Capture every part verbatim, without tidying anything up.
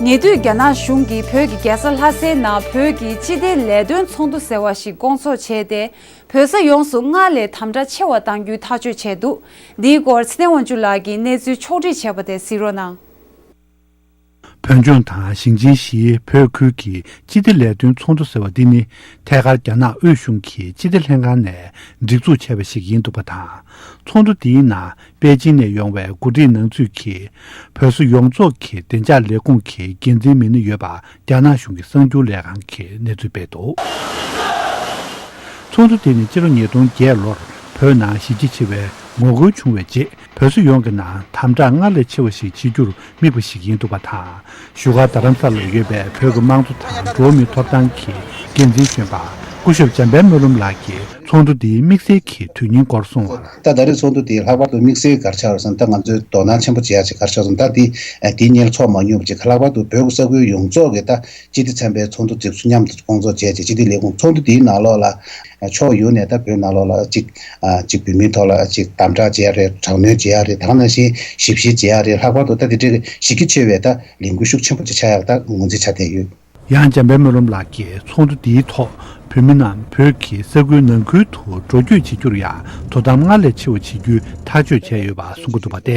ཉེ་དུས་རྒྱ་ནག་གཞུང་གིས་བོད་ཀྱི་རྒྱལ་ས་ལྷ་སའི་ནང་བོད་ཀྱི་སྤྱི་བདེ་ལས་དོན་ཚོགས་འདུ་ཟེར་བ་ཞིག་བསྐོང་ཚོགས་བྱས་ཏེ། བོད་ས་ཡོངས་སུ་སྔར་ལས་དམ་དྲག་ཆེ་བ་གཏང་རྒྱུའི་ཐག་གཅོད་བྱས་འདུག་འདིའི་སྐོར་ཚེ་བརྟན་དབང་ཕྱུག་ལགས་ཀྱིས་གནས་ཚུལ་ཕྱོགས་སྒྲིག་བྱས་པ་དེ་གཟིགས་རོགས་གནང་། བོད་ལྗོངས་དང་ཞིང་ཆེན་བཞིའི་བོད་ཁུལ་གྱི་སྤྱི་བདེ་ལས་དོན་ཚོགས་འདུ་ཟེར་བ་འདི་ནི། ཐད་ཀར་རྒྱ་ནག་དབུས་གཞུང་གི་སྤྱི་བདེ་ལྷན་ཁང་ནས་སྒྲིག་འཛུགས་བྱས་པ་ཞིག་ཡིན་འདུག་པ་དང་། ཚོགས་འདུ་འདིའི་ནང་པེ་ཅིང་ནས་ཡོང་བའི་འགོ་ཁྲིད་ནང་ཚུད་ཀྱིས། བོད་ས་ཡོངས་རྫོགས་ཀྱི་བདེ་འཇགས་ལས་ཁུངས་ཀྱི་འགན་འཛིན་མི་སྣ་ཡོད་པ་རྒྱ་ནག་གཞུང་གི་གསར་འགྱུར་ལས་ཁང་གིས་གནས་ཚུལ་སྤེལ་འདུག་ཚོགས་འདུ་དེ་ནི་སྤྱི་ལོ་ཉིས་སྟོང་བརྒྱད་ལོར་བོད་ནང་ཞི་རྒྱ་ཆེ་བའི་ངོ་རྒོལ་བྱུང་བའི་རྗེས། བོད་ས་ཡོངས་ཀྱི་ནང་དམ་དྲག་སྔར་ལས་ཆེ་བ་ཞིག་བྱེད་རྒྱུར་དམིགས་པ་ཞིག་ཡིན་འདུག་པ་དང་། བཞུགས་སྒར་རྡ་རམ་ས་ལར་ཡོད་པའི་བོད་ཀྱི་དམངས་གཙོ་དང་འགྲོ་བ་མིའི་ཐོབ་ཐང་གི་འགན་འཛིན་གཞོན་པ་སྐུ་ཞབས་འཇམ་དཔལ་སྨོན་ལམ་ལགས་ཀྱིས་ཚོགས་འདུ་འདིའི་དམིགས་བསལ་གྱི་དོན་སྙིང་སྐོར་གསུངས་པར། ད་ད་རེས་ཚོགས་འདུ་འདི་ལྷག་པར་དུ་དམིགས་བསལ་ག་རེ་ཆགས་རེད་ཟེར་ན། ད་ང་ཚོས་དོ་སྣང་ཆེན་པོ་བྱེད་ཡ་ཅིག་ག་རེ་ཆགས་སོང་། ད་འདི་འདིའི་སྔོན་ཚོགས་མ་མྱོང་བ་ཅིག་ལྷག་པར་དུ་བོད་ཀྱི་ས་ཁུལ་ཡོངས་རྫོགས་ཀྱི་ད་སྤྱི་བདེ་ཚན་པའི་ཚོགས་འདུ་ཅིག་མཉམ་དུ་སྐོང་ཚོགས་བྱས་རྗེས། སྤྱི་བདེ་ལས་ཁུངས་ཚོགས་འདུ་འདིའི་ནང་ལོགས་ལ་ཕྱོགས་ཡོངས་ནས་ད་བོད་ནང་ལོགས་ལ་ཅིག་ཅིག་བོད་མིའི་ཐོག་ལ་ཅིག་དམ་དྲག་བྱེད་ཡ་རེད། དྲག་གནོན་བྱེད་ཡ་རེད། དེ་ག་ནང་བཞིན་ཞིབ་བཤེར་བྱེད་ཡ་རེད། ལྷག་པར་དུ་ད་དེ་འདྲའི་གཞི་རྒྱ་ཆེ་བའི་ད་ལས་འགུལ་ཤུགས་ཆེན་པོ་ཅིག་ཆགས་ཡག་ད་ངོས་འཛིན་བྱ་བསྡད་ཡོད། ཡང་འཇམ་དཔལ་སྨོན་ལམ་ལགས་ཀྱིས་ཚོགས་འདུ་འདིའི་ཐོག་བོད་མི་རྣམས་བོད་ཀྱི་ས་ཁུལ་ནང་ཁུལ་དུ་འགྲོ་སྐྱོད་བྱེད་རྒྱུར་ཡང་དོ་དམ་སྔར་ལས་ཆེ་བ་བྱེད་རྒྱུའི་ཐག་གཅོད་བྱས་ཡོད་པ་གསུང་གི་འདུག་པ་སྟེ།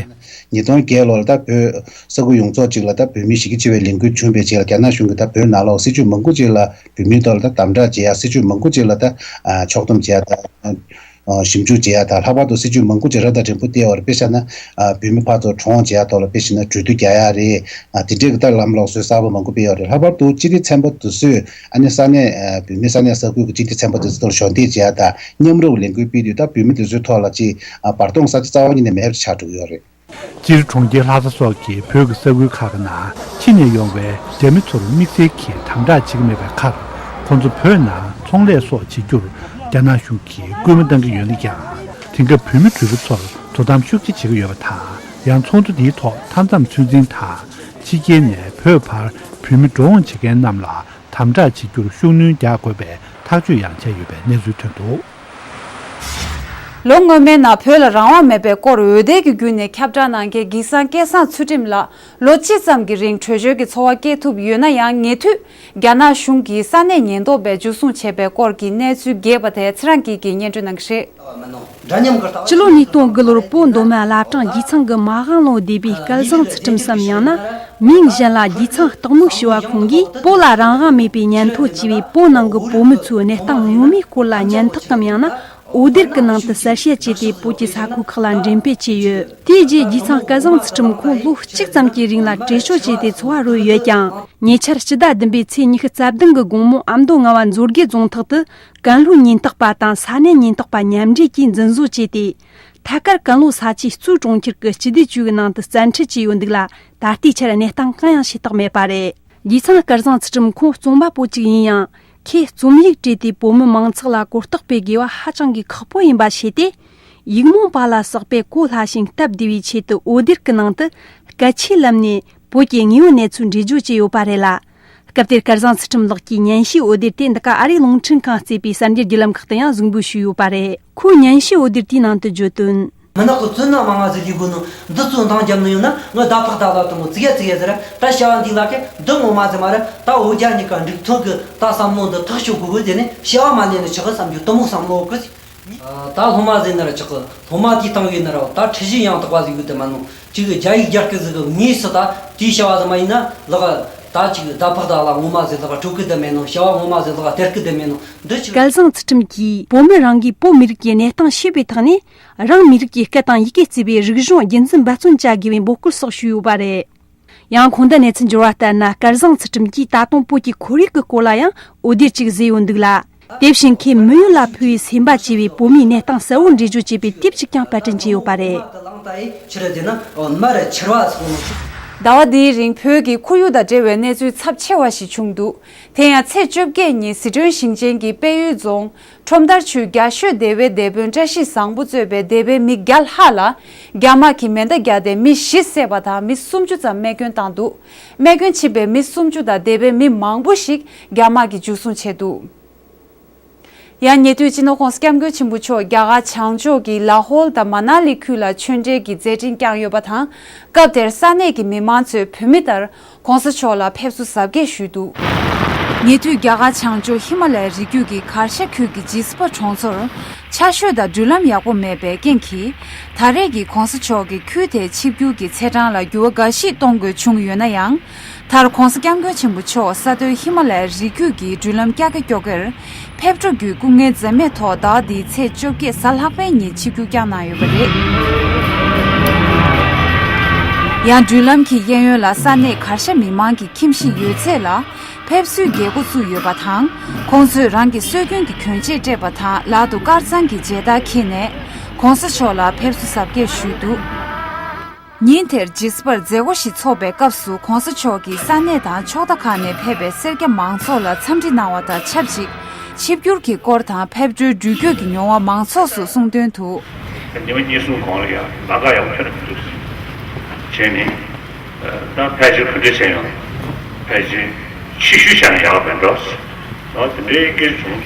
ཉིས་སྟོང་བརྒྱད་ལོར་ད་བོད་ས་ཁུལ་ཡོངས་རྫོགས་གཅིག་ལ་ད་བོད་མིའི་གཞི་རྒྱ་ཆེ་བའི་ལས་འགུལ་བྱུང་བའི་རྗེས་ལ། རྒྱ་ནག་གཞུང་གིས་ད་བོད་ནང་ལོགས་སྲིད་ཇུས་མང་པོ་ཅིག་ལ་བོད་མིའི་ཐོག་ལ་ད་དམ་དྲག་བྱེད་ཡ། སྲིད་ཇུས་མང་པོ་ཅིག་ལ་ད་ཕྱོགས་བསྡོམས་བྱེད་ཡ་དང་། ཞིབ་འཇུག་བྱེད་ཡ་དང་། ལྷག་པར་དུ་སྲིད་ཇུས་མང་པོ་ཅིག་རབ་དང་རིམ་པ་བཏོད་ཡོད་རེད། དཔེ་བཞག་ན། བོད་མི་ཕར་ཚུར་གྲོངས་བྱེད་ཡ་ཐོག་ལ་དཔེ་བཞག་ན་གྲོས་བསྡུར་རྒྱག་ཡ་རེད། དེ་འདྲའི་གི་ད་ལམ་ལུགས་སྲོལ་གསར་པ་མང་པོ་སྤེལ་ཡོད་རེད། ལྷག་པར་དུ་སྤྱི་བདེ་ཚན་པ་དེ་ཚོས་ཨ་ནི་ས་གནས་བོད་མི་ས་གནས་ས་ཁུལ་གྱི་སྤྱི་བདེ་ཚན་པ་དེ་ཚོ་ཐོག་ཞབས་འདེགས་བྱེད་ཡ་དང་། མཉམ་རུབ་ལས་འགུལ་སྤེལ་དུས་ད་བོད་མི་དེ་ཚོའི་ཐོག་ལ་ཅིག་བར་སྟོང་ས་ཆ་རྩ་བ་ཉིད་ནས་མེད་པ་ཆགས་འགྲོ་གི་ཡོད་རེད། སྤྱིར་གྲོང་ཁྱེར་ལྷ་ས་སོགས་ཀྱི་བོད་ཀྱི་ས་ཁུལ་ཁག་གི་ནང་ཕྱི་ནས་ཡོང་བའི་རྒྱ་མི་ཚོར་དམིགས་བསལ་གྱི་དམ་དྲག་བྱེད་ཀྱི་མེད་པའི་ཁར། ཁོང་ཚོ་བོད་ནང་ཚོང་ལས་སོགས་བྱེད་རྒྱུར་རྒྱ་ནག་གཞུང་གིས་སྐུལ་མ་གཏང་གི་ཡོད་ན་ཡང་། དེང་སྐབས་བོད་མི་འགྲུལ་པ་ཚོར་དོ་དམ་ཤུགས་ཆེ་བྱེད་ཀྱི་ཡོད་པ་དང་། ཡང་ཚོགས་འདུ་འདིའི་ཐོག་མཐའ་མཚམས་ཚོད་འཛིན་དང་། ཕྱི་རྒྱལ་ནས་བོད་བར་བོད་མི་འགྲོ་འོང་བྱེད་མཁན་རྣམས་ལ་དམ་དྲག་བྱེད་རྒྱུར་ཤུགས་སྣོན་རྒྱག་དགོས་པའི་ཐག་གཅོད་ཡང་བྱས་ཡོད་པའི་གནས་ཚུལ་ཐོན་འདུག། ལོ་སྔོན་མའི་ནང་བོད་ལ་རང་དབང་མེད་པའི་སྐོར་འོད་སྡེར་གྱི་བརྒྱུད་ནས་ཁྱབ་བསྒྲགས་གནང་མཁན་གྱི་སངས་སྐལ་བཟང་ཚུལ་ཁྲིམས་ལགས་ལོ་གཅིག་ཙམ་གྱི་རིང་བྲོས་བྱོལ་གྱི་འཚོ་བ་སྐྱེལ་ཐུབ་ཡོད་ན་ཡང་། ཉེ་དུས་རྒྱ་ནག་གཞུང་གིས་ས་གནས་ཉེན་རྟོག་པས་འཇུ་བཟུང་བྱས་པའི་སྐོར་གྱི་གནས་ཚུལ་རྒྱས་པ་དེ་ཚེ་རིང་སྐྱིད་ཀྱིས་སྙན་སྒྲོན་གནང་གི་རེད། སྤྱི་ལོ་ཉིས་སྟོང་དགུ་ལོར་བོད་མདོ་སྨད་བླ་བྲང་རྒྱལ་ཚང་གི་མ་དབང་ལུང་སྡེ་པའི་སྐལ་བཟང་ཚུལ་ཁྲིམས་སམ། ཡང་ན་མིང་གཞན་ལ་རྒྱལ་ཚང་སྟག་མོ་ཞུ་བ་ཁོང་གིས། བོད་ལ་རང་དབང་མེད་པའི་ཉན་ཐོས་ཅེས་པའི་བོད་ནང་གི་བོད་མི་ཚོའི་གནས་སྟངས་ངོ་མའི་སྐོར་ལ་སྙན་ཐག་གམ། ཡང་ན་འོད་སྡེར་གྱི་ནང་དུ་གསལ་བཤད་བྱས་ཏེ། བོད་ཀྱི་ས་ཁུལ་ཁག་ལ་འགྲེམས་སྤེལ་བྱས་ཡོད། དེའི་རྗེས་རྒྱལ་ཚང་སྐལ་བཟང་ཚུལ་ཁྲིམས་ཁོང་ལོ་གཅིག་ཙམ་གྱི་རིང་ལ་བྲོས་བྱོལ་བྱས་ཏེ་འཚོ་བ་རོལ་ཡོད་ཀྱང་། ཉེ་ཆར་སྤྱི་ཟླ་བདུན་པའི་ཚེས་ཉི་ཤུ་རྩ་བདུན་གྱི་དགོང་མོ་ཨ་མདོ་རྔ་བ་མཛོད་དགེ་རྫོང་ཐག་ཏུ་ཀན་ལྷོའི་ཉེན་རྟོག་པ་དང་ས་གནས་ཉེན་རྟོག་པ་མཉམ་འབྲེལ་གྱིས་འཛིན་བཟུང་བྱས་ཏེ། ཐད་ཀར་ཀན་ལྷོ་ས་ཆའི་གཙོས་གྲོང་ཁྱེར་གྱི་སྤྱི་བདེ་ཅུའུ་ནང་དུ་བཙན་ཁྲིད་བྱས་ཡོད་འདུག་ལ། ད་ལྟའི་ཆར་གནས་སྟངས་གང་ཡང་ཤེས་རྟོགས་མེད་པ་རེད། རྒྱལ་ཚང་སྐལ་བཟང་ཚུལ་ཁྲིམས་ཁོང་རྩོམ་པ་པོ་གཅིག་ཡིན་ཡང་། ཁོས་རྩོམ་ཡིག་བྲིས་ཏེ་བོད་མི་མང་ཚོགས་ལ་གོ་རྟོགས་སྤེལ་དགོས་པ་ཧ་ཅང་གི་ཁག་པོ་ཡིན་པ་ཤེས་ཏེ། ཡིག་རྨོངས་པ་ལ་སོགས་པས་གོ་སླ་ཞིང་སྟབས་བདེ་བའི་ཆེད་དུ་འོད་སྡེར་གྱི་ནང་དུ་སྐད་ཆའི་ལམ་ནས་བོད་ཀྱི་དངོས་ཡོད་གནས་ཚུལ་འགྲེལ་བརྗོད་བྱས་ཡོད་པ་རེད་ལ། སྐབས་དེར་སྐལ་བཟང་ཚུལ་ཁྲིམས་ལགས་ཀྱིས་སྙན་ཞུའི་འོད་སྡེར་དེ་འདི་ག་ཨ་རིའི་རླུང་འཕྲིན་ཁང་གཙོས་པའི་གསར་འགྱུར་བརྒྱུད་ལམ་ཁག་ཏུ་ཡང་གཟིགས་འབུལ་ཞུས་ཡོད་པ་རེད། ཁོས་སྙན་ཞུའི་འོད་སྡེར་དེའི་ནང་དུ་བརྗོད་དོན། མུན་ནག་གི་བཙོན་ནང་མ་ང་ཟིག་ལུས་དགོས་ནོ་འདི་ཚོ་འདང་རྒྱབ་ནི་ཡོད་ན། ང་ད་ཕག་ད་ལ་དུ་མོ་ཙི་ག་ཙི་ག་ཟེར། ད་བྱ་བ་འདི་ལ་ཁེ་འདི་ངོ་མ་ཟེར་མ་རེད། ད་འོ་རྒྱ་གཉིས་ཀ་འགྲིག་ཐོན་གི་ད་བསམ་བློ་འདི་ཐག་ཆོད་དགོས་གི་ཟེར་ནས་བྱ་བ་མ་ལས་ནི་ཆོག་གི་བསམ་རྒྱུ་དུ་མོ་བསམ་བློ་གི། ད་སློབ་མ་ཟེར་ན་ར་ཆོག་གི། སློབ་མ་དེའི་སྟེང་ཡོད་ན་ར་ད་ཁྲིད་གཞི་ཡང་དག་པ་ཟིག་ཡོད་དེ་མ་ནོ། ཅིག་རྒྱ་ཡིག་རྒྱ་སྐད་ཟིག་གི་ངོས་སུ་ད་དེའི་བྱ་བ་ཟིག་མ་ཡིན་ན་ལག་ད་ཅིག་ད་ཕག་ད་ལ་ངོ་མ་ཟིག་ལག་སྤྲོད་གི་དེ་མེད་ནོ། བྱ་བ་ངོ་མ་ཟིག་ལག་སྟེར་གི་དེ་མེད་ནོ། འདི་ཅིག་སྐལ་བཟང་ཚུལ་ཁྲིམས་ཀྱིས་བོད་མི་རང་གིས་བོད་མི་རིགས་ཀྱི་གནས་སྟངས་ཤེས་པའི་ཐོག་ནས། རང་མི་རིགས་ཀྱི་སྐད་དང་ཡི་གེ་གཙོས་པའི་རིག་གཞུང་རྒྱུན་འཛིན་འབད་བརྩོན་བྱ་དགོས་པའི་འབོད་སྐུལ་སོགས་ཞུས་ཡོད་པ་རེད། ཡང་ཁོང་དུ་གནས་ཚུལ་འབྱོར་བ་ལྟར་ན། སྐལ་བཟང་ཚུལ་ཁྲིམས་ཀྱིས་ད་དུང་བོད་ཀྱི་ཁོར་ཡུག་གི་སྐོར་ལ་ཡང་འོད་སྡེར་ཅིག་བཟོས་ཡོད་འདུག་ལ། དེ་བཞིན་ཁོས་མི་ཡུལ་ལ་ཕུལ་བའི་སེམས་པ་ཅེས་པའི་བོད་མིའི་གནས་སྟངས་གསལ་བོ་འགྲེལ་བརྗོད་བྱས་པའི་དེབ་ཅིག་ཀྱང་པར་སྐྲུན་བྱས་ཡོད་པ་རེད། ཟླ་བ་འདིའི་རིང་བོད་ཀྱི་ཁོར་ཡུག་དང་འབྲེལ་བའི་གནས་ཚུལ་ཚབས་ཆེ་བ་ཞིག་བྱུང་འདུག་དེ་ཡང་ཚེས་བཅོ་བརྒྱད་ཉིན་ཟི་ཁྲོན་ཞིང་ཆེན་གྱི་དཔལ་ཡུལ་རྫོང་ཁྲོམ་མདའ་ཆུའི་རྒྱ་ཤོད་སྡེ་བའི་སྡེ་དཔོན་བཀྲ་ཤིས་བཟང་པོ་གཙོས་པའི་སྡེ་བའི་མི་བརྒྱ་ལྷག་ལ། རྒྱ་དམག་གིས་མེ་མདའ་བརྒྱབ་སྟེ་མི་བཞི་བསད་པ་དང་མི་སུམ་ཅུ་ཙམ་རྨས་སྐྱོན་བཏང་འདུག་རྨས་སྐྱོན་ཕྱིན་པའི་མི་སུམ་ཅུ་དང་སྡེ་བའི་མི་མང་པོ་ཞིག་རྒྱ་དམག་གིས་འཇུ་བཟུང་བྱས་འདུག་ཡང་ཉེ་དུས་སྤྱི་ནོར་༸གོང་ས་༸སྐྱབས་མགོན་ཆེན་པོ་མཆོག་རྒྱ་གར་བྱང་ཕྱོགས་ཀྱི་ལ་ཧོལ་དང་མ་ན་ལི་ཁུལ་ལ་ཆོས་འབྲེལ་གྱི་མཛད་འཕྲིན་བསྐྱངས་ཡོད་པ་དང་། སྐབས་དེར་ས་གནས་ཀྱི་མི་མང་ཚོས་བོད་མི་ལྟར་༸གོང་ས་མཆོག་ལ་ཕེབས་བསུ་གཟབ་རྒྱས་ཞུས་འདུག་ཉེ་དུས་རྒྱ་གར་བྱང་ཕྱོགས་ཧི་མ་ལ་ཡའི་རི་རྒྱུད་ཀྱི་གར་ཞ་ཁུལ་གྱི་ཇི་སི་པ་གྲོང་ཚོར་ཆར་ཞོད་དང་འགྲུལ་ལམ་ཡག་པོ་མེད་པའི་རྐྱེན་གྱིས། ད་རེས་ཀྱི་༸གོང་ས་མཆོག་གིས་ཁུལ་དེའི་ཆིབས་བསྒྱུར་གྱི་ཚེས་གྲངས་ལ་འགྱུར་བ་འགའ་ཞིག་གཏོང་དགོས་བྱུང་ཡོད་ན་ཡང་། མཐར་༸གོང་ས་༸སྐྱབས་མགོན་ཆེན་པོ་མཆོག་ས་མཐོའི་ཧི་མ་ལ་ཡའི་རི་རྒྱུད་ཀྱི་འགྲུལ་ལམ་ཀྱག་ཀྱ་ཀྱོག་གེར་ཕེབས་འགྲོ་རྒྱུའི་སྐུ་ངལ་འཛེམས་མེད་ཐོག་ཟླ་བ་འདིའི་ཚེས་བཅོ་བརྒྱད་གཟའ་ལྷག་པའི་ཉིན་ཆིབས་བསྒྱུར་བསྐྱངས་གནང་ཡོད་པ་རེད། ཡང་འགྲུལ་ལམ་གྱི་གཡས་གཡོན་ལ་ས་གནས་གར་ཞ་མི་མང་གི་ཁྱིམ་གཞིས་ཡོད་ཚད་ལ་ཕེབས་བསུའི་རྒྱལ་སྒོ་བཙུགས་ཡོད་པ་དང་། ཁོང་ཚོས་རང་གི་སྲོལ་རྒྱུན་གྱི་གྱོན་ཆས་སྤྲས་པ་དང་ལག་ཏུ་དཀར་གཙང་གི་མཇལ་དར་འཁྱེར་ནས་༸གོང་ས་མཆོག་ལ་ཕེབས་བསུ་གཟབ་རྒྱས་ཞུས་འདུག་ཉིན་དེར་ཇི་སི་པར་མཛད་སྒོ་ཞིག་འཚོགས་པའི་སྐབས་སུ་༸གོང་ས་མཆོག་གིས་ས་གནས་དང་ཕྱོགས་མཐའ་ཁག་ནས་ཕེབས་པའི་སེར་སྐྱ་མང་ཚོགས་ལ་འཚམས་འདྲི་གནང་བ་དང་ཆབས་ཅིག་ཆིབས་བསྒྱུར་གྱི་སྐོར་དང་ཕེབས་འགྲོའི་འགྲུལ་སྐྱོད་ཀྱི་མྱོང་བ་མང་ཚོགས་སུ་གསུངས་དོན་དུ། ཉི་མ་གཉིས་གསུམ་གོང་ལ་ཡང་ལམ་ཁ་ཡག་པོ་ཁྱོན་ནས་མི་འདུག་བྱས་ནས། ད་ཕལ་ཆེར་ག་འདྲ་བྱས་ཡོང་། ཕལ་ཆེར་ཕྱི་ཤུལ་བྱས་ན་ཡག་མེད་འགྲོ། ཨ་དེ་འདྲའི་སྐད་ཆ་བྱུང་།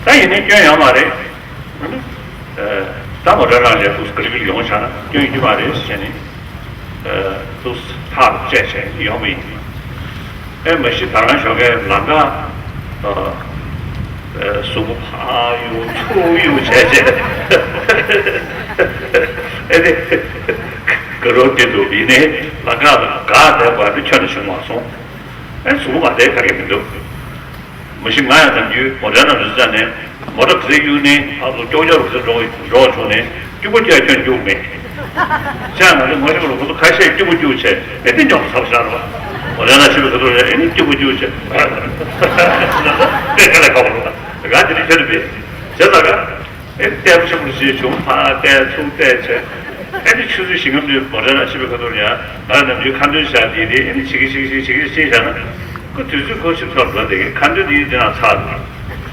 ད་ཡིན་ནའི་སྐྱོན་ཡོད་མ་རེད། ད་མོ་ཊ་ནང་ལས་ཐུགས་སུ་ག་ལེ་ག་ལེ་ཡོང་བྱས་ན་སྐྱོན་ཡོད་མ་རེད་ཟེར་ནས། ཐུགས་ཐག་བཅད་བྱས་ཡོང་བ་ཡིན། ཨེ་མ་གཞི་ད་རང་ཞོགས་ཀས་ལམ་ཁ་གཟུགས་པོ་ཕར་གཡུག་ཚུར་གཡུག་བྱས་བྱས། ཨེ་དེ་དགའ་རབ་བསྡད་འདུག་ཡིན་ནའི་ལམ་ཁ་ལ་འགག་བསྡད་པ་དེ་ཁྱོན་ནས་བྱུང་མ་སོང་། ཨེ་གཟུགས་པོ་མ་བདེ་ག་གེ་མི་འདུག་མ་གཞི་ང་ཡང་ནམ་རྒྱུན་མོ་ཊ་ནང་རི་ས་ནས་མོ་ཊ་ག་ཚོད་གཡུག་ནས་ཕར་ཚུར་ཀྱོག་ཀྱོག་རི་ས་འགྲོ་འགྲོ་བྱུང་ནས་སྐྱུག་པ་སྐྱེ་ཁྱོན་རྒྱུག་མེད། ཅང་ང་ཚོ་ངོ་ཤེས་པ་ལ་ཁོ་ཚོ་ཁ་ཤས་སྐྱུག་པ་སྐྱུག་བྱས་ཨེ་དེ་ཉོག་ཚབ་ཤར་བ། མོ་ཊ་ནང་ཕྱིན་པའི་ཁ་ཐུག་ལ་ཨེ་ནི་སྐྱུག་པ་སྐྱུག་བྱས་དེ་དཀའ་ལས་ཁག་པོ་རེད། ད་ག་དེ་རིང་ཁྱོད་རེད་པས་བྱས་ཙང་ག་ཨེ་ནི་ལྟད་མོ་ཆེན་པོ་ཞིག་བྱུང་། ཕར་བལྟས་ཚུར་བལྟས་བྱས་ཨེ་ནི་ཆུ་ཚོད་བཞི་ལྔ་མིན་མོ་ཊ་ནང་ཕྱིན་པའི་ཁ་ཐུག་ལ་ཡང་ང་ནམ་རྒྱུན་ཁ་འདོན་བྱས་དེ་དེ་ཨེ་ནི་བྱེད་ཀྱི་བྱེད་ཀྱི་བྱེད་ཀྱི་བྱེད་བྱས་ན། ཁོ་དུས་ཚོད་ཁོ་ཞིག་ཐོག་འགྲོ་བསྡད་ཀྱི་ཁ་འདོན་འདི་དེ་ན་ཚར་འདུག་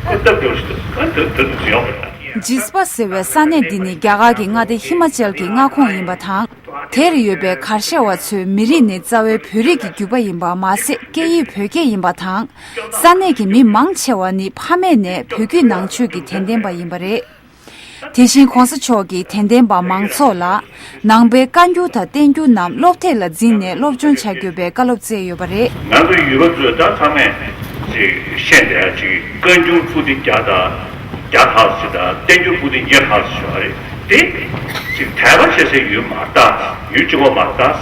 ཁོ་སྟབས་བདེ་པོ་ཞིག་འདུག་ཁོ་འདོན་འདོན་དུ་ཡོང་བ་རེད། ཇི་སི་པ་ཟེར་བའི་ས་གནས་འདི་ནི་རྒྱ་གར་གྱི་མངའ་སྡེ་ཧི་མ་ཅལ་གྱི་མངའ་ཁོངས་ཡིན་པ་དང་། དེར་ཡོད་པའི་གར་ཞ་བ་ཚོའི་མི་རིགས་ནི་རྩ་བའི་བོད་རིགས་ཀྱི་རྒྱུད་པ་ཡིན་པ་མ་ཟད་སྐད་ཡིག་བོད་སྐད་ཡིན་པ་དང་། ས་གནས་ཀྱི་མི་མང་ཆེ་བ་ནི་ཕ་མེས་ནས་བོད་བརྒྱུད་ནང་ཆོས་ཀྱི་དད་ལྡན་པ་ཡིན་པ་རེད། དེ་བཞིན་༸གོང་ས་མཆོག་གིས་དད་ལྡན་པ་མང་ཚོགས་ལ་ནང་པའི་བཀའ་འགྱུར་དང་བསྟན་འགྱུར་རྣམས་སློབ་དེབ་ལ་འཛིན་ནས་སློབ་སྦྱོང་བྱ་དགོས་པའི་བཀའ་སློབ་སྩལ་ཡོད་པ་རེད། ང་ཚོའི་ཡུལ་པ་ཚོས་ད་ཚང་མས་ཅིག་ཤེས་བསྡད་ཡ་ཅིག་བཀའ་འགྱུར་པོ་ཏི་བརྒྱ་དང་བརྒྱ་ལྷག་ཅིག་དང་བསྟན་འགྱུར་པོ་ཏི་ཉི་ཤུ་ལྷག་ཅིག་ཡོད་རེད་དེ། ཅིག་དད་པ་བྱེད་སའི་ཡུལ་མ་རེད་ད། ཡུལ་གཅིག་པོ་མ་རེད་ད།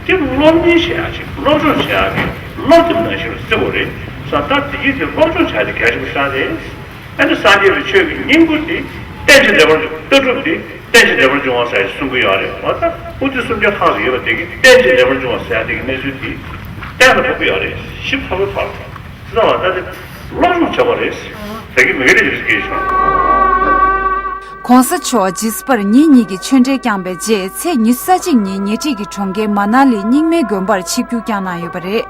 དེ་སློབ་གཉེར་བྱེད་ཡ་ཅིག་སློབ་སྦྱོང་བྱེད་ཡ་གི་སློབ་དེབ་ནང་བཞིན་རུ་བརྩི་དགོས་རེད་ས། ད་དེ་ཡིན་དེ་སློབ་སྦྱོང་བྱ་ཡ་དེ་གལ་ཆེན་པོ་ཤ་རེད། ཨ་ནི་སངས་རྒྱས་པའི་ཆོས་ཀྱི་སྙིང་པོ་དེ་རྟེན་ཅིང་འབྲེལ་པར་འབྱུང་། ལྟ་གྲུབ་དེ་རྟེན་ཅིང་འབྲེལ་པར་འབྱུང་བ་ཟེར་གསུང་གི་ཡོད་རེད། འོ་ད་པོ་ཏི་སུམ་བརྒྱ་ལྷག་ཙམ་ཡོད་པ་དེ་གི་རྟེན་ཅིང་འབྲེལ་པར་འབྱུང་བ་ཟེར་དེ་གི་གནས་ཚུལ་དེ་གཏན་ལ་ཕབ་ཀྱི་ཡོད་རེད། ཞིབ་ཕྲ་བའི་ཐོག་ལ་ཟེར་བ་ད་དེ་སློབ་སྦྱོང་བྱ་བ་རེད། དེ་གི་མི་སྒེར་གྱི་རིགས་སྐྱེས་བྱུང་། ༸གོང་ས་མཆོག་ཇི་སི་པར་ཉིན་གཉིས་ཀྱི་ཆོས་འབྲེལ་བསྐྱངས་པའི་རྗེས་ཚེས་ཉི་ཤུ་རྩ་གཅིག་ཉིན་ཉེ་འཁྲིས་ཀྱི་གྲོང་ཁྱེར་མ་ན་ལི་རྙིང་མའི་དགོན་པར་ཆིབས་བསྒྱུར་བསྐྱངས་གནང་ཡོད་པ་རེད།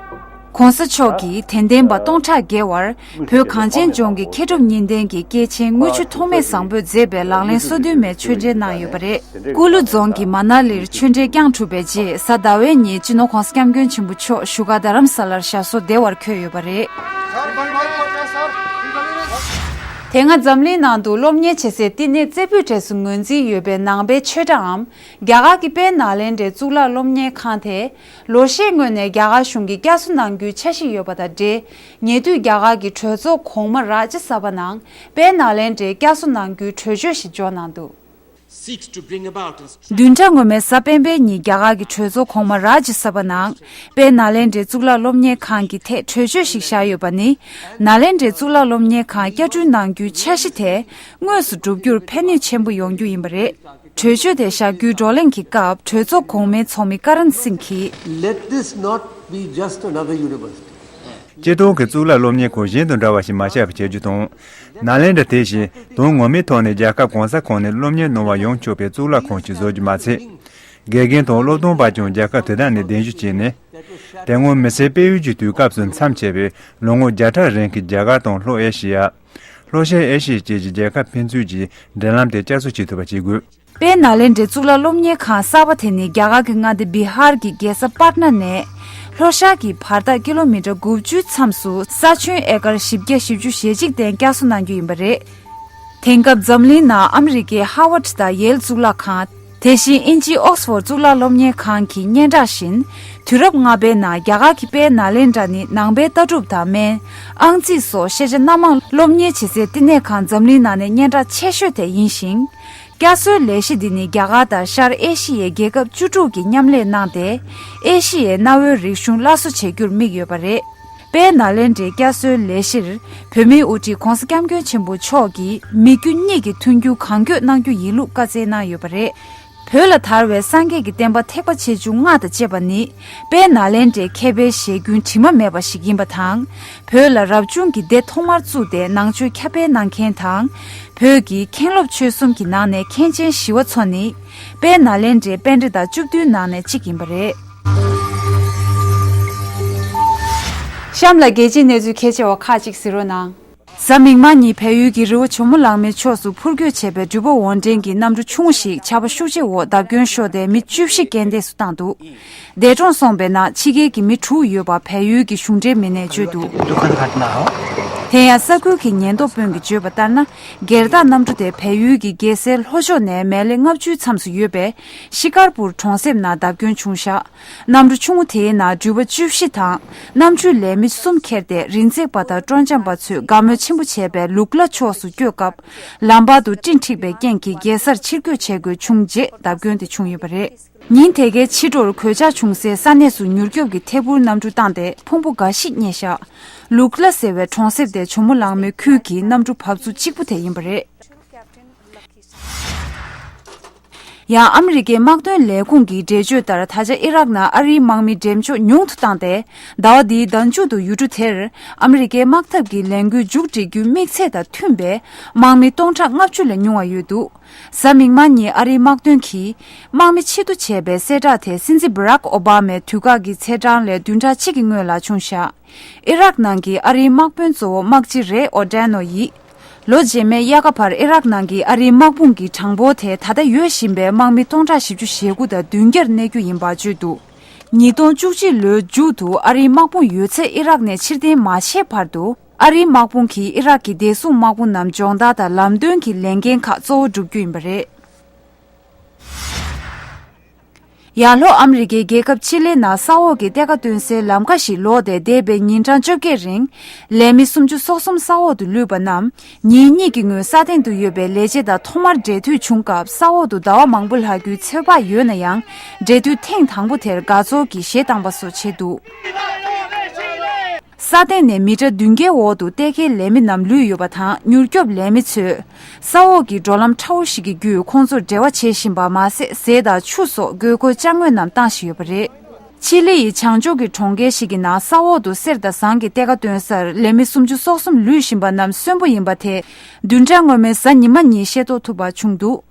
༸གོང་ས་མཆོག་གིས་དད་ལྡན་པ་སྟོང་ཕྲག་བརྒལ་བར་བོད་གངས་ཅན་ལྗོངས་ཀྱི་མཁས་གྲུབ་གཉིས་ལྡན་གྱི་སྐྱེས་ཆེན་དངུལ་ཆུ་ཐོགས་མེད་བཟང་པོས་མཛད་པའི་ལག་ལེན་སོ་བདུན་མའི་ཆོས་འབྲེལ་གནང་ཡོད་པ་རེད། ཀུ་ལུ་རྫོང་གི་མ་ན་ལིར་ཆོས་འབྲེལ་བསྐྱངས་གྲུབ་པའི་རྗེས་གཟའ་ཟླ་བའི་ཉིན་སྤྱི་ནོར་༸གོང་ས་༸སྐྱབས་མགོན་ཆེན་པོ་མཆོག་བཞུགས་སྒར་རྡ་རམ་ས་ལར་ཞབས་སོར་བདེ་བར་འཁོད་ཡོད་པ་རེད། དེ་སྔ་འཛམ་གླིང་ནང་དུ་སློབ་གཉེར་བྱེད་སའི་བསྟི་གནས་རྩེ་ཕུད་གྲས་སུ་ངོས་འཛིན་ཡོད་པའི་ནང་པའི་ཆོས་གྲྭའམ་རྒྱ་གར་གྱི་དཔལ་ནཱ་ལེནྡྲའི་གཙུག་ལག་སློབ་གཉེར་ཁང་དེ། ལོ་ཤས་སྔོན་ནས་རྒྱ་གར་གཞུང་གིས་བསྐྱར་གསོ་གནང་རྒྱུའི་འཆར་གཞི་ཡོད་པ་དང་འབྲེལ། ཉེ་དུས་རྒྱ་གར་གྱི་གྲོས་ཚོགས་གོང་མ་རཱ་ཇི་ས་བྷ་ནང་དཔལ་ནཱ་ལེནྡྲའི་བསྐྱར་གསོ་གནང་རྒྱུའི་གྲོས་ཆོད་ཞིག་འཇོག་གནང་འདུག seeks to bring about a བདུན་ཕྲག་སྔོན་མའི་གཟའ་སྤེན་པའི་ཉིན་རྒྱ་གར་གྱི་གྲོས་ཚོགས་གོང་མ་རཱ་ཇི་ས་བྷ་ནང་དཔལ་ནཱ་ལེནྡྲའི་གཙུག་ལག་སློབ་གཉེར་ཁང་གི་ཐད་གྲོས་ཆོད་ཞིག་བཞག་ཡོད་པ་ནི། ནཱ་ལེནྡྲའི་གཙུག་ལག་སློབ་གཉེར་ཁང་བསྐྱར་སྐྲུན་གནང་རྒྱུའི་འཆར་གཞི་དེ་དངོས་སུ་འགྲུབ་རྒྱུར་ཕན་ནུས་ཆེན་པོ་ཡོང་རྒྱུ་ཡིན་པ་རེད། གྲོས་ཆོད་དེ་བཞག་རྒྱུའི་བགྲོ་གླེང་གི་སྐབས་གྲོས་ཚོགས་གོང་མའི་ཚོགས་མི་ཀ་རན་སིང་གིས། Let this not be just another university. སྤྱིར་བཏང་གི་གཙུག་ལག་སློབ་གཉེར་ཁང་གཞན་དུ་འདྲ་བ་ཞིག་མ་ཆགས་པ་བྱ་རྒྱུ་དང་། ནཱ་ལེནྡྲ་དེ་བཞིན་དོན་ངོ་མའི་ཐོག་ནས་རྒྱལ་ཁབ་གང་ས་གང་ནས་སློབ་གཉེར་གནང་བར་ཡོང་ཆོག་པའི་གཙུག་ལག་ཁང་ཞིག་བཟོ་རྒྱུ་མ་ཚད། དགེ་རྒན་དང་སློབ་སྟོན་པ་ཀྱང་རྒྱལ་ཁབ་དེ་དག་ནས་གདན་ཞུ་བྱས་ནས། དེ་སྔོན་མི་སེར་སྤེལ་ཡུལ་གྱི་དུས་སྐབས་སུ་མཚམས་ཆད་པའི་ལོ་ངོ་བརྒྱ་ཕྲག་རིང་གི་རྒྱ་གར་དང་ལྷོ་ཨེ་ཤི་ཡ། ལྷོ་ཤར་ཨེ་ཤི་ཡ་བཅས་ཀྱི་རྒྱལ་ཁབ་ཕན་ཚུན་གྱི་འབྲེལ་ལམ་དེ་བསྐྱར་གསོ་བྱེད་ཐུབ་པ་བྱེད་དགོས། དཔལ་ནཱ་ལེནྡྲའི་གཙུག་ལག་སློབ་གཉེར་ཁང་གསར་པ་དེ་ནི་རྒྱ་གར་གྱི་མངའ་སྡེ་བི་ཧར་གྱི་རྒྱལ་ས་པཊ་ན་ནས་ལྷོ་ཤར་གྱི་བར་ཐག་ཀི་ལོ་མི་ཊར་དགུ་བཅུའི་མཚམས་སུ་ས་ཁྱོན་ཨེ་ཀར་བཞི་བརྒྱ་བཞི་བཅུ་ཞེ་གཅིག་སྟེང་བསྐྱར་གསོ་གནང་རྒྱུ་ཡིན་པ་རེད། དེང་སྐབས་འཛམ་གླིང་ནང་ཨ་མི་རི་ཀའི་ཧར་ཝརཌ་དང་ཡེལ་གཙུག་ལག་ཁང་། དེ་བཞིན་དབྱིན་ཇིའི་ཨོག་སི་ཕོར་གཙུག་ལག་སློབ་གཉེར་ཁང་གི་སྙན་གྲགས་བཞིན། དུས་རབས་ལྔ་པའི་ནང་རྒྱ་གར་གྱི་དཔལ་ནཱ་ལེནྡྲ་ནི་ནང་པའི་ལྟ་གྲུབ་དང་སྨན། ཨང་རྩིས་སོགས་ཤེས་བྱ་སྣ་མང་སློབ་གཉེར་བྱེད་སའི་བསྟི་གནས་ཁང་འཛམ་གླིང་ནང་ནས་སྙན་གྲགས་ཆེ་ཤོས་དེ་ཡིན་ཞིང་། བསྐྱར་གསོའི་ལས་གཞི་འདི་ནི་རྒྱ་གར་དང་ཤར་ཨེ་ཤི་ཡའི་རྒྱལ་ཁབ་བཅུ་དྲུག་གིས་མཉམ་ལས་གནང་སྟེ། ཨེ་ཤི་ཡའི་གནའ་བོའི་རིག་གཞུང་སླར་གསོ་བྱེད་རྒྱུར་དམིགས་ཡོད་པ་རེད། དཔལ་ནཱ་ལེནྡྲའི་བསྐྱར་གསོའི་ལས་གཞིར། བོད་མིའི་དབུ་ཁྲིད་༧གོང་ས་༧སྐྱབས་མགོན་ཆེན་པོ་མཆོག་གིས་མི་རྒྱུ་གཉིས་ཀྱི་མཐུན་འགྱུར་གང་མགྱོགས་གནང་རྒྱུ་ཡིན་ལུགས་བཀའ་སྩལ་གནང་ཡོད་པ་རེད། བོད་ལ་དར་བའི་སངས་རྒྱས་ཀྱི་བསྟན་པ་ཐེག་པ་ཆེ་ཆུང་ལྔ་དང་བཅས་པ་ནི། དཔལ་ནཱ་ལེནྡྲའི་མཁས་པའི་ཞལ་རྒྱུན་དྲི་མ་མེད་པ་ཞིག་ཡིན་པ་དང་། བོད་ལ་རབ་བྱུང་གི་སྡེ་ཐོག་མར་བཙུགས་ཏེ་ནང་ཆོས་ཁྱབ་སྤེལ་གནང་མཁན་དང་། བོད་ཀྱི་མཁན་སློབ་ཆོས་གསུམ་གྱི་ནང་ནས་མཁན་ཆེན་ཞི་བ་འཚོ་ནི། དཔལ་ནཱ་ལེནྡྲའི་པཎྜི་ཏ་བཅུ་བདུན་ནང་ནས་གཅིག་ཡིན་པ་རེད། གཤམ་ལ་རྒྱལ་སྤྱིའི་གནས་ཚུལ་གལ་ཆེ་བ་ཁག་ཅིག་གཟིགས་རོགས་གནང་། གཟའ་མིག་དམར་ཉིན་བལ་ཡུལ་གྱི་རི་བོ་ཇོ་མོ་གླང་མའི་ཕྱོགས་སུ་འཕུར་སྐྱོད་བྱས་པའི་འགྲུལ་པ་འོར་འདྲེན་གྱི་གནམ་གྲུ་ཆུང་ངུ་ཞིག་ཆར་པ་ཤུགས་ཆེ་འོག་བརྡབ་སྐྱོན་ཤོར་ཏེ་མི་བཅུ་བཞི་རྐྱེན་འདས་སུ་བཏང་འདུག་འདས་གྲོངས་སོང་བའི་ནང་ཕྱི་རྒྱལ་གྱི་མི་དྲུག་ཡོད་པ་བལ་ཡུལ་གྱི་གཞུང་འབྲེལ་མི་སྣས་བརྗོད་འདུག་དེ་ཡང་ས་ཁུལ་གྱི་ཉེན་རྟོག་དཔོན་གྱིས་བརྗོད་པ་ལྟར་ན། སྒེར་བདག་གནམ་གྲུ་དེ་བལ་ཡུལ་གྱི་རྒྱལ་སའི་ལྷོ་ཕྱོགས་ནས་མལ་ལེ་ལྔ་བཅུའི་མཚམས་སུ་ཡོད་པའི་ཤི་ཀར་པུར་གྲོང་གསེབ་ནང་བརྡབ་སྐྱོན་བྱུང་བཞག་གནམ་གྲུ་ཆུང་ངུ་དེའི་ནང་འགྲུལ་པ་བཅུ་བཞི་དང་། གནམ་གྲུའི་ལས་མི་གསུམ་ཁྱེར་ཏེ་རི་འཛེག་པ་དང་སྤྲོ་འཆམ་པ་ཚོས་དགའ་མོས་ཆེན་པོ་བྱས་པའི་ལུག་ལ་ཕྱོགས་སུ་སྐྱོད་སྐབས། ལམ་བར་དུ་སྤྲིན་འཁྲིགས་པའི་རྐྱེན་གྱིས་རྒྱལ་སར་ཕྱིར་སྐྱོད་བྱེད་དགོས་བྱུང་རྗེས་བརྡབ་སྐྱོན་དེ་བྱུང་ཡོད་པ་རེད། ཉིན་དེ་གའི་ཕྱི་དྲོར་གོད་ཆག་བྱུང་སའི་ས་གནས་སུ་མྱུར་སྐྱོབ་ཀྱི་ཐད་འཕུར་གནམ་གྲུ་བཏང་སྟེ་ཕུང་པོ་འགའ་ཞིག་རྙེད་བཞག་ལུག་ལ་ཟེར་བའི་གྲོང་གསེབ་དེ་ཇོ་མོ་གླང་མའི་ཁུལ་གྱི་གནམ་གྲུ་བབས་ཚུགས་གཅིག་པུ་དེ་ཡིན་པ་རེད། ཡང་ཨ་མི་རི་ཀའི་དམག་དོན་ལས་ཁུངས་ཀྱི་འགྲེལ་བརྗོད་ལྟར། ད་ཆ་ཨི་རག་ནང་ཨ་རིའི་དམག་མི་འགྲེམས་འཇོག་ཉུང་དུ་བཏང་སྟེ། ཟླ་བ་འདིའི་ཟླ་མཇུག་ཏུ་ཡུལ་གྲུ་དེར་ཨ་མི་རི་ཀའི་དམག་འཐབ་ཀྱི་ལས་འགུལ་མཇུག་སྒྲིལ་རྒྱུའི་དམིགས་ཚད་དང་མཐུན་པའི་དམག་མི་སྟོང་ཕྲག་ལྔ་བཅུ་ལས་ཉུང་བ་ཡོད་འདུག་གཟའ་མིག་དམར་ཉིན་ཨ་རིའི་དམག་དོན་གྱིས་དམག་མི་ཕྱིར་བསྡུ་བྱས་པའི་གསལ་བསྒྲགས་དེ། སྲིད་འཛིན་བྷ་རག་ཨོ་བྷ་མའི་དུས་བཀག་གི་ཚེས་གྲངས་ལས་བདུན་ཕྲག་གཅིག་གི་སྔོན་ལ་བྱུང་བཞག་ཨི་རག་ནང་གི་ཨ་རིའི་དམག་དཔོན་གཙོ་བོ་དམག་སྤྱི་རེ་ཨོ་ཌེ་ནོ་ཡིས། ལོ་རྗེས་མའི་དབྱར་ཁ་བར་ཨི་རག་ནང་གི་ཨ་རིའི་དམག་དཔུང་གི་གྲངས་འབོར་དེ་ད་ལྟ་ཡོད་བཞིན་པའི་དམག་མི་སྟོང་ཕྲག་བཞི་བཅུ་ཞེ་དགུ་དང་བདུན་བརྒྱར་གནས་རྒྱུ་ཡིན་པ་བརྗོད་འདུག་ཉིས་སྟོང་བཅུ་གཅིག་ལོའི་མཇུག་ཏུ་ཨ་རིའི་དམག་དཔུང་ཡོད་ཚད་ཨི་རག་ནས་ཕྱིར་འཐེན་མ་བྱས་བར་དུ། ཨ་རིའི་དམག་དཔུང་གིས་ཨི་རག་གི་བདེ་སྲུང་དམག་དཔུང་རྣམས་སྦྱོང་བརྡར་དང་ལམ་སྟོན་གྱི་ལས་འགན་ཁག་གཙོ་བོ་བསྒྲུབ་རྒྱུ་ཡིན་པ་རེད། ཡར་ལྷོ་ཨ་མི་རི་ཀའི་རྒྱལ་ཁབ་ཆི་ལི་ནང་ས་འོག་གི་གཏེར་ཁ་བཏོན་སའི་ལམ་ཁ་ཞིག་ལོག་སྟེ། འདས་པའི་ཉིན་གྲངས་བཅོ་བརྒྱད་རིང་ལས་མི་སུམ་ཅུ་སོ་གསུམ་ས་འོག་ཏུ་ལུས་པ་རྣམས་ཉིན་གཉིས་ཀྱི་སྔོན་ས་སྟེང་དུ་ཡོད་པའི་ལས་བྱེད་དང་ཐོག་མར་འབྲེལ་མཐུད་བྱུང་སྐབས། ས་འོག་ཏུ་ཟླ་བ་མང་པོ་ལྷག་རྒྱུའི་ཚོད་དཔག་ཡོད་ན་ཡང་། འབྲེལ་མཐུད་ཐེངས་དང་པོ་དེར་དགའ་ཚོར་གྱིས་གཞས་བཏང་པ་སོགས་བྱས་འདུག་ས་སྟེང་ནས་མི་ཊར་བདུན་བརྒྱའི་འོག་ཏུ་གཏེར་ཁའི་ལས་མི་རྣམས་ལུས་ཡོད་པ་དང་། མྱུར་སྐྱོབ་ལས་མི་ཚོས་ས་འོག་གི་འགྲོ་ལམ་ཕྲ་བོ་ཞིག་གི་བརྒྱུད་ཁོང་ཚོར་འབྲེལ་བ་བྱེད་བཞིན་པ་མ་ཟད། ཟས་དང་ཆུ་སོགས་དགོས་མཁོའི་ཅ་དངོས་རྣམས་བཏང་བཞིན་ཡོད་པ་རེད། ཆི་ལི་ཡི་བྱང་ཕྱོགས་ཀྱི་གྲོང་ཁྱེར་ཞིག་གི་ནང་ས་འོག་ཏུ་གསེར་དང་ཟངས་ཀྱི་གཏེར་ཁ་བཏོན་སར་ལས་མི་སུམ་ཅུ་སོ་གསུམ་ལུས་བཞིན་པ་རྣམས་གསོན་པོ་ཡིན་པ་དེ། བདུན་ཕྲག་སྔོན་མའི་གཟའ་ཉི་མ་ཉིན་ཤེས་རྟོགས་ཐུབ་པ་བྱུང་འདུག